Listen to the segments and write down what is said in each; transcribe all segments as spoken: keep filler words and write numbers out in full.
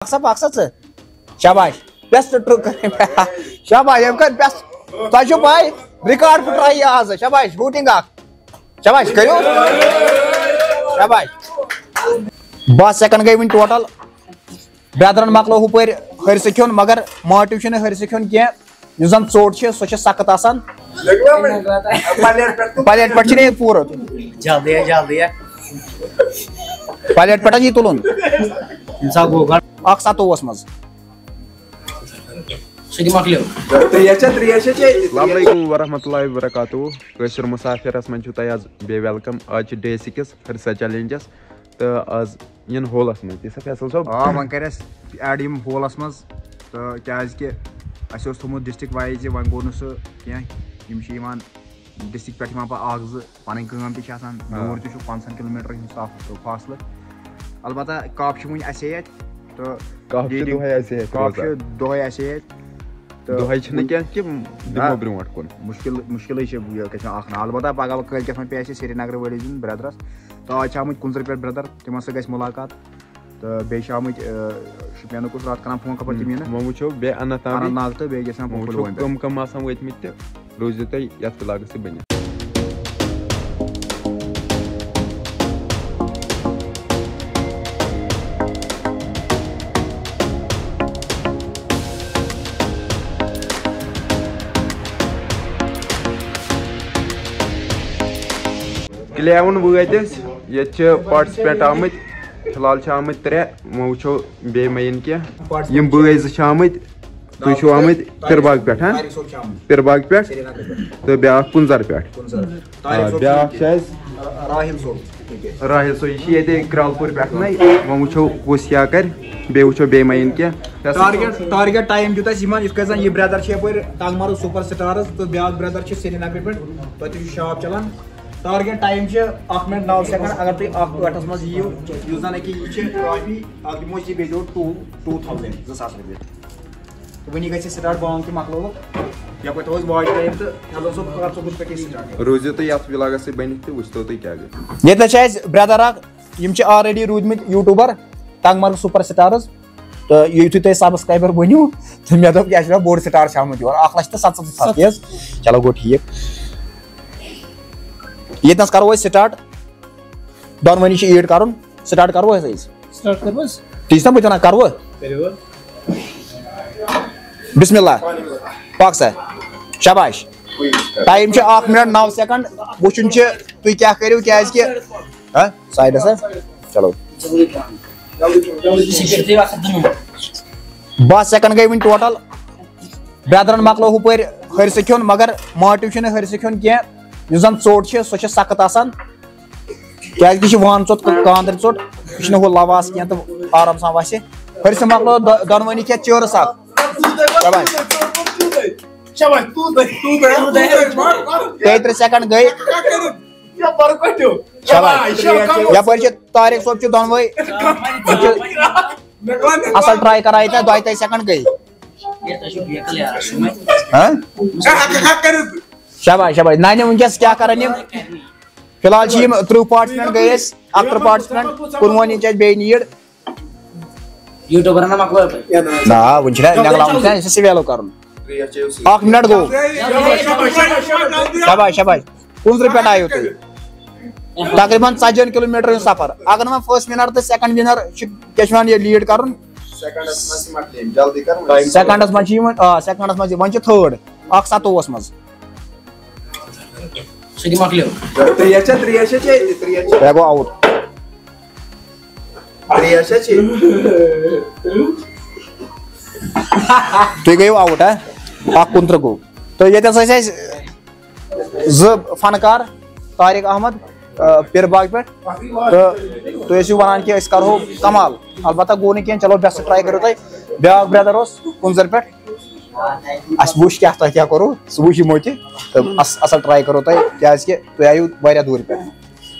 اکھ سا، اکھ سا ژٕ۔ شاباش۔ Best trick. شاباش، ییٚمۍ کٔر بیسٹ۔ تۄہہِ چھو پاے، ریکارڈ پھٕٹرایہِ یہِ آز۔ شاباش، شوٹنگ اکھ۔ شاباش، کٔرِو۔ شاباش۔ باہ سیکنڈ گٔے وٕنہِ ٹوٹل۔ برادرن مۄکلو ہُپٲرۍ ۂرسہٕ کھیوٚن، مگر موٹو چھُنہٕ ۂرسہٕ کھیوٚن کینٛہہ۔ یُس زن ژوٚٹ چھِ، سۄ چھِ سخت آسان۔ پلیٹ پٮ۪ٹھ چھِ نہٕ یہِ پوٗرٕ۔ جلدی ہے، جلدی ہے۔ پلیٹ پٮ۪ٹھ چھِ یہِ تُلُن۔ اِنسان گوٚو گۄڈٕ۔ اکھ ستووُہس منٛز۔ سُہ تہِ مۄکلیو۔ ترٛیش چھا، ترٛیش چھا چیٚنۍ؟ السلام علیکم ورحمۃ اللہ وبرکاتہ۔ کٲشِر مُسافِرَس منٛز چھُو تۄہہِ آز بیٚیہِ ویلکم۔ آز چھِ ڈے سِکِس ہرسا چیلنجَس تہٕ آز یِن ہولَس منٛز۔ تی سا فیصل صٲب؟ آ، وۄنۍ کَرِ اَسہِ ایڈ یِم ہولَس منٛز، تہٕ کیٛازِکہِ اَسہِ اوس تھوٚمُت ڈسٹرکٹ وایز یہِ، وۄنۍ گوٚو نہٕ سُہ کینٛہہ۔ یِم چھِ یِوان ڈسٹرکٹ پٮ۪ٹھ، یِوان پَتہٕ اَکھ زٕ، پَنٕنۍ کٲم تہِ چھِ آسان، آ۔ دوٗر تہِ چھُ پنٛژاہَن کِلوٗ میٖٹرَن ہُنٛد سُہ فاصلہٕ۔ البتہ کپ چھِ وٕنہِ اَسے اَتھِ، تہٕ کپ چھِ ڈیٹِنگ دۄہَے اَسے اَتھِ کپ روزان۔ چھِ دۄہَے اَسے اَتھِ۔ تہٕ دۄہَے چھِنہٕ وٕنہِ کینٛہہ کہِ دِمو نہ، برونٛٹھ کُن۔ مُشکل، مُشکلٕے چھِ یہِ کیٛاہ چھِ اَکھ نا۔ البتہ پگاہ کٲلۍ کٮ۪تھ وۄنۍ پیٚیہِ اَسہِ سرینگرٕ وٲلِس دیُن برٛدرَس۔ تہٕ آز چھِ آمٕتۍ کُنزرٕ پٮ۪ٹھ برٛدر، تِمَن سۭتۍ گژھِ مُلاقات۔ تہٕ بیٚیہِ چھِ آمٕتۍ، آ، شُپینُک اوس راتھ کران فون، خبر تِم یِن نا۔ وۄنۍ وٕچھو بیٚیہِ اننت ناگ۔ اننت ناگ تہٕ بیٚیہِ گژھِ ہا وۄنۍ مُکُل وٕچھو وۄنۍ کٕم کٕم آسان وٲتمٕتۍ تہٕ روٗزِو تُہۍ یَتھ وِلاگَس سۭتۍ بٔنِتھ۔ کلیون وٲتۍ أسۍ، ییٚتہِ چھِ پارٹسپینٹ آمٕتۍ، فی الحال چھِ آمٕتۍ ترٛےٚ، وۄنۍ وٕچھو بیٚیہِ ما یِن کینٛہہ۔ یِم بٲے زٕ چھِ آمٕتۍ، تُہۍ چھِو آمٕتۍ پِرباگ پٮ۪ٹھ، ہاں؟ طارق صٲب چھِ آمٕتۍ پِرباگ پٮ۪ٹھ سرینگرٕ پٮ۪ٹھ۔ تہٕ بیٛاکھ کُنزر پٮ۪ٹھ۔ کُنزر۔ آ، طارق صٲب بیٛاکھ چھِ چھِ اَسہِ راحل صٲب۔ راحل صٲب، یہِ چھِ ییٚتہِ کرالپور پٮ۪ٹھ نَے، وۄنۍ وٕچھو کُس کیٛاہ کَرِ، بیٚیہِ وٕچھو بیٚیہِ ما یِن کینٛہہ۔ ٹارگیٹ، ٹارگیٹ ٹایم دیُت اَسہِ یِمن، یِتھ کٔنۍ زَن یہِ برٛدر چھِ یَپٲرۍ ٹنٛگ مرگ سوپر سٹارٕز تہٕ بیٛاکھ برٛدر چھِ سرینگرٕ پٮ۪ٹھ، تَتہِ چھُ شاپ چلان۔ ٹارگیٹ ٹایم چھِ اَکھ مِنٹ نَو سیکنڈ۔ اگر تُہۍ اَتھ ٲٹھَس منٛز یِیِو، یُس زَن أکہِ یہِ چھِ ٹرافی، اَتھ دِمو أسۍ یہِ بیٚیہِ جوڑ ٹوٗ، ٹوٗ تھاوزنٛڈ، زٕ ساس رۄپیہِ۔ تہٕ وٕنی گژھِ سٹارٹ، بانگ تہِ مۄکلٲوٕکھ۔ یَپٲرۍ تھاوو أسۍ واچ ٹایم تہٕ ہٮ۪لو صٲب، کر ژوٚکُس پٮ۪ٹھ یہِ سٹارٹ۔ روٗزِو تُہۍ یَتھ وِلاگَس سۭتۍ بٔنِتھ تہٕ وٕچھتو تُہۍ کیٛاہ گژھِ۔ ییٚتہِ چھِ اَسہِ برٛدر اَکھ، یِم چھِ آلریڈی روٗدمٕتۍ یوٗٹیوٗبر، ٹنٛگ مرگ سُپر سٹارٕز۔ تہٕ یُتھُے تُہۍ سبسکرایبر بٔنِو، تہٕ مےٚ دوٚپ، کیٛاہ چھُ مےٚ بوٚڑ سٹار چھُ آمُت یور، اَکھ لَچھ تہٕ سَتَتھ ساس، تی حظ؟ چلو گوٚو ٹھیٖک۔ ییٚتہِ نَس کَرو أسۍ سٹارٹ۔ دۄنوٕنی چھِ ایڈ کَرُن۔ سٹارٹ کَرو أسۍ أزۍ؟ سٹارٹ کَرو أسۍ؟ تی چھُس نا بہٕ تہِ وَنان، کَرو؟ کٔرِو حظ۔ بسم اللہ۔ پَک سا۔ شاباش۔ ٹایم چھُ اَکھ مِنٹ نَو سیکنڈ۔ وٕچھُن چھُ تُہۍ کیٛاہ کٔرِو، کیٛازِ کہِ، ہہ؟ سایڈَس ہہ؟ چلو۔ باہ سیکنڈ گٔے وٕنہِ ٹوٹل۔ برٛدرَن مۄکلو ہُپٲرۍ ۂرسہٕ کھیوٚن، مگر موٹِو چھُنہٕ ۂرسہٕ کھیوٚن کینٛہہ۔ یُس زَن ژوٚٹ چھِ، سۄ چھِ سخت آسان۔ کیٛازِ کہِ یہِ چھِ وان ژوٚٹ تہٕ کانٛدٕرۍ ژوٚٹ، یہِ چھِنہٕ ہُہ لواس کینٛہہ تہٕ آرام سان وَسہِ۔ ۂرسہٕ مۄکلٲو دۄ-، دۄنوٕنی کھٮ۪تھ چٲرٕس اکھ۔ شاباش۔ شاباش، تُل تُہۍ، تُل تُہۍ، تُل تُہۍ۔ تیٚیہِ ترٕٛہ سیکنڈ گٔے۔ شاباش۔ یپٲرۍ چھِ طارق صٲب چھِ دۄنوَے۔ اصل ٹراے کران ییٚتہِ، دۄیہِ تٲجی سیکنڈ گٔے۔ ہاں؟ شاباش، شاباش۔ نانہِ وٕنکیٚس کیٛاہ کران یِم؟ فی الحال چھِ یِم ترٕٛہ پارٹسپینٹ گٔے أسۍ، اَکترٕٛہ پارٹسپینٹ، کُنوُہن یِم چھِ اَسہِ بیٚیہِ نیٖڈ۔ یوٗٹیوٗبرن مۄکلٲو تۄہہِ؟ نہ، وٕنہِ چھُنہ مےٚ لگان، وٕنہِ چھُنہ أسۍ سویلو کرُن۔ اکھ منٹ گوٚو۔ شاباش، شاباش۔ کُنزرٕ پٮ۪ٹھ آیو تُہۍ۔ تقریباً ژتجی ہن کلوٗمیٹر ہُنٛد سفر۔ اگر نہٕ وۄنۍ فرسٹ ونر تہٕ سیکنڈ ونر چھُ، کیٛاہ چھِ وَنان، یہِ لیٖڈ کرُن۔ سیکنڈس منٛز چھِ مۄکلے یِم، جلدی کر وۄنۍ۔ سیکنڈس منٛز چھِ یِم، آ، سیکنڈس منٛز چھِ، وۄنۍ چھِ تھٲڈ، اکھ ستووُہس منٛز۔ سُہ تہِ مۄکلیو۔ ترٛیش چھا، ترٛیش چھا چیٚنۍ تہِ؟ ترٛیش چھا؟ تۄہہِ گوٚو آوُٹ۔ ترٛیش چھا چیٚنۍ؟ تُہۍ گٔیِو آوُٹ، ہا؟ اکھ کُنترٕہ گوٚو۔ تہٕ ییٚتہِ ہسا چھِ اَسہِ زٕ فنکار، طارق احمد، آ، پِرباگ پٮ۪ٹھ۔ تہٕ تُہۍ ٲسِو وَنان کہِ أسۍ کَرہو کمال، البتہ گوٚو نہٕ کینٛہہ۔ چلو، بیسٹ ٹراے کٔرِو تُہۍ۔ بیٛاکھ برٛدر اوس کُنزر پٮ۪ٹھ۔ اَسہِ وٕچھ کیٛاہ تۄہہِ کیٛاہ کوٚروٕ، سُہ وٕچھ یِمو تہِ۔ تہٕ اَس-، اَصٕل ٹراے کٔرٕو تۄہہِ، کیٛازِکہِ تُہۍ آیِو واریاہ دوٗرِ پٮ۪ٹھ۔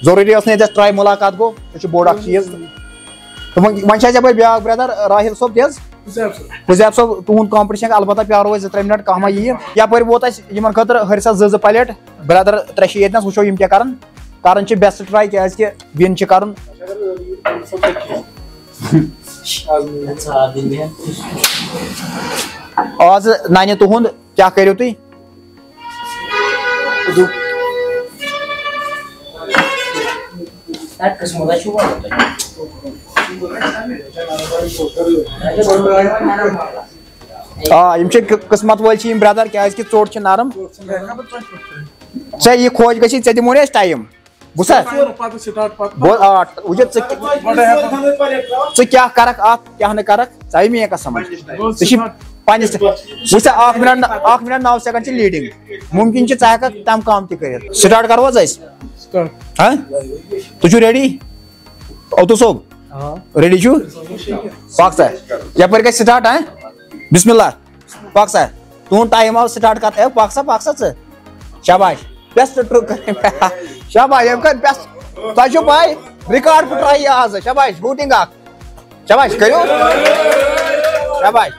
ضروٗری ٲس نہٕ ییٚتہِ اَسہِ ٹراے مُلاقات گوٚو، سُہ چھُ بوٚڑ اَکھ چیٖز۔ تہٕ وۄنۍ، وۄنۍ چھِ اَسہِ یَپٲرۍ بیٛاکھ برٛدر راحل صٲب تہِ حظ۔ حُزیف صٲب۔ حُزیف صٲب، تُہُنٛد کمپٹیشن، البتہ پیٛارو أسۍ زٕ ترٛےٚ منٹ، کانٛہہ ما یِیہِ۔ یَپٲرۍ ووت اَسہِ یِمن خٲطرٕ ہرسس زٕ زٕ پلیٹ، برٛدر ترٛےٚ چھِ ییٚتہِ نَس، وٕچھو یِم کیٛاہ کَرَن۔ کَرُن چھِ بیسٹ ٹراے، کیٛازِکہِ وِن چھِ کَرُن۔ آز ننہِ تُہُنٛد، کیٛاہ کٔرِو تُہۍ؟ آ، یِم چھِ قٕسمت وٲلۍ چھِ یِم برٛدر، کیٛازِ کہِ ژوٚٹ چھِ نرم۔ ژےٚ یہِ خۄش گژھی، ژےٚ دِمو نہ أسۍ ٹایم۔ بوٗزتھا؟ پتہٕ سٹارٹ پتہٕ۔ بوز، آ، وٕچھ ژٕ، ژٕ کیٛاہ کرکھ اَتھ، کیٛاہ نہٕ کرکھ، ژٕ آیہِ مےٚ کتھ سمجھ؟ ژٕ چھِ پننِس، وٕچھ ژٕ، اکھ منٹ، اکھ منٹ نو سیکنڈ چھِ لیڈنگ، ممکن چھِ ژٕ ہٮ۪ککھ تمہِ کم تہِ کٔرِتھ۔ سٹارٹ کرو حظ أسۍ؟ ہاں؟ تُہۍ چھِو ریڈی؟ اوتو صٲب، ریڈی چھِو؟ پکھ سا، یپٲرۍ گژھِ سٹارٹ، ہاں؟ بسم اللہ۔ پکھ سا، تُہُنٛد ٹایم آو سٹارٹ کر۔ اے، پکھ سا، پکھ سا ژٕ۔ شاباش۔ Best trick. شاباش، ییٚمۍ کٔر بیسٹ۔ تۄہہِ چھو پاے، ریکارڈ پھٕٹرایہِ یہِ آز۔ شاباش، بوٹنگ اکھ۔ شاباش، کٔرِو۔ شاباش۔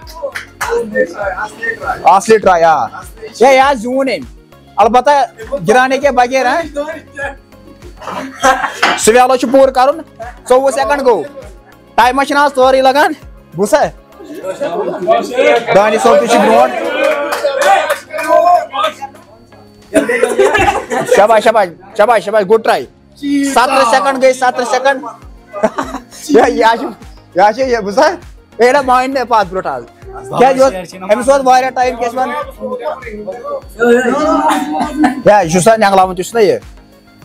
اصلی ٹراے، آ۔ ہے، یہِ آز زیوٗن أمۍ۔ البتہ گرانے کے بغیر، ہاں؟ سُہ ویلو چھُ پوٗرٕ کرُن۔ ژوٚوُہ سیکنڈ گوٚو۔ ٹایمس چھِنہٕ آز تورٕے لگان۔ بوٗزتھا؟ دانش صٲب تہِ چھِ برونٛٹھ۔ شاباش، شاباش، شاباش، شاباش، گُڈ ٹراے۔ سترہ سیکنڈ گٔے، سترہ سیکنڈ۔ یہِ، یہِ چھِ، یہِ چھِ، یہِ، بوٗزتھا؟ ہے، نہ، مانہِ نہٕ پتھ برونٛٹھ آز۔ کیٛازِ یہِ اوس، أمِس اوس واریاہ ٹایم، کیٛاہ چھِ وَنان؟ ہے، یہِ چھُ سا نٮ۪نٛگلاوُن تہِ چھُنہ یہِ۔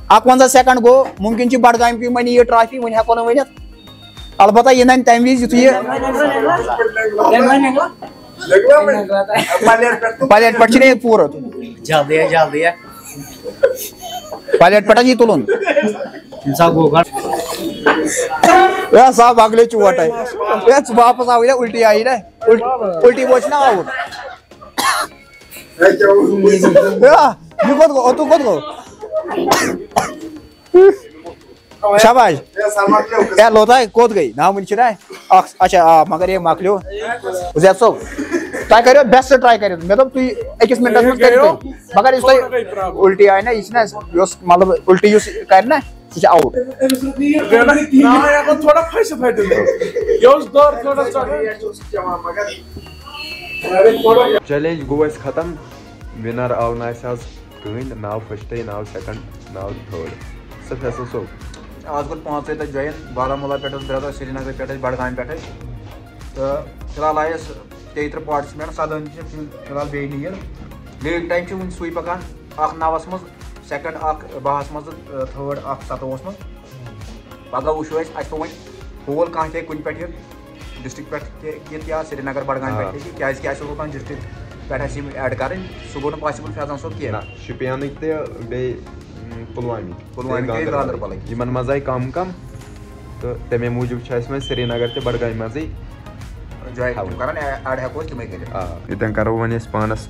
اَکوَنزاہ سیکنڈ گوٚو، مُمکِن چھُ بڈگامہِ کُے وۄنۍ یہِ ٹرافی، وۄنۍ ہٮ۪کو نہٕ ؤنِتھ۔ البتہ یہِ نَنہِ تَمہِ وِزِ یُتھُے یہِ پلیٹ پٮ۪ٹھ چھُنہٕ یہِ پوٗرٕ۔ جلدی ہے، جلدی ہے۔ پلیٹ پٮ۪ٹھ یہِ تُلُن۔ اِنسان گوٚو گنٛڈ۔ ہے، صاحب، اگلے چوٹ ہے۔ ہے، ژٕ واپس آوٕے نا، الٹی آیی نا۔ الٹ-، الٹی ووت چھُنہ آوُٹ۔ ہے، یہِ کوٚت گوٚو؟ اوتُک کوٚت گوٚو؟ شاباش۔ ہے، لوٚت ہا، کوٚت گٔے؟ نا، وُنہِ چھِ نا اکھ، اچھا، آ، مگر یہِ مۄکلیو۔ عزیز صٲب، تۄہہِ کٔرِو بیسٹ ٹراے کٔرِتھ۔ مےٚ دوٚپ، تُہۍ أکِس مِنٹَس منٛز کٔرِو تُہۍ۔ مگر یُس تۄہہِ الٹی آیہِ نا، یہِ چھِنہ، یۄس مطلب الٹی یُس کَرِ نا، سُہ چھُ آوُٹ۔ نا، یہِ گوٚو تھوڑا پھٔسِتھ ہَٹہِ۔ یہِ اوس دۄر تھوڑا ژَٹُن۔ چیلنج گوٚو اَسہِ ختم۔ وِنر آو نہٕ اَسہِ آز کٕہٕنۍ، نہ آو فٔسٹ، نہ آو سیکنڈ، نہ آو تھٲرڈ۔ سر فیصل صٲب۔ آز کوٚر پانٛژے دۄہ جوین، بارہمولہ پٮ۪ٹھ اوس برٛدر، سرینگرٕ پٮ۪ٹھ ٲسۍ، بڈگامہِ پٮ۪ٹھ ٲسۍ۔ تہٕ فی الحال آیہِ أسۍ تیٚیہِ ترٕٛہ پارٹسپینٹ، سدہن چھِ فی الحال بیٚیہِ نیٖر۔ لیگ ٹایم چھِ وُنہِ سُے پکان، اکھ نَوَس منٛز سیکنڈ، اکھ بَہَس منٛز تہٕ تھٲرڈ، اکھ سَتووُہَس منٛز۔ پگاہ وٕچھو أسۍ، اَسہِ پٮ۪وو وۄنۍ ہول کانٛہہ تہِ کُنہِ پٮ۪ٹھ یہِ ڈسٹرکٹ پٮ۪ٹھ تہِ یِتھ یا سرینگر بڈگامہِ آ۔ پٮ۪ٹھ تہِ یِتھ، کیازِ کہِ اَسہِ اوس اوٚتام ڈسٹرکٹ پٮ۪ٹھ اَسہِ یِم ایڈ کَرٕنۍ، سُہ گوٚو نہٕ پاسبل فیضان صٲب کینٛہہ۔ نہ، شُپینٕکۍ تہِ بیٚیہِ، م، پُلوامِکۍ۔ پُلوامِکۍ، گاندربل۔ گاندربلٕکۍ۔ یِمن منٛز آیہِ کم کم، تہٕ تَمے موٗجوٗب چھِ اَسہِ وۄنۍ سرینگر تہِ بڈگامہِ منٛزٕے جوین تھاوٕنۍ۔ تِم کران اے-، ایڈ ہٮ۪کو أسۍ تِمے کٔرِتھ۔ آ، ییٚتٮ۪ن کرو وۄنۍ أسۍ پانس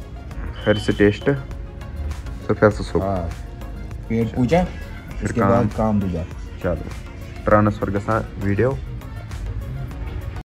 ہرسہِ ٹیسٹ۔ سُہ فیصل صٲب۔ آ، پیٹ پوٗجا، اس کے کام۔ بعد کام دوٗجا۔ چلو، ٹرانسفر گژھان ویڈیو۔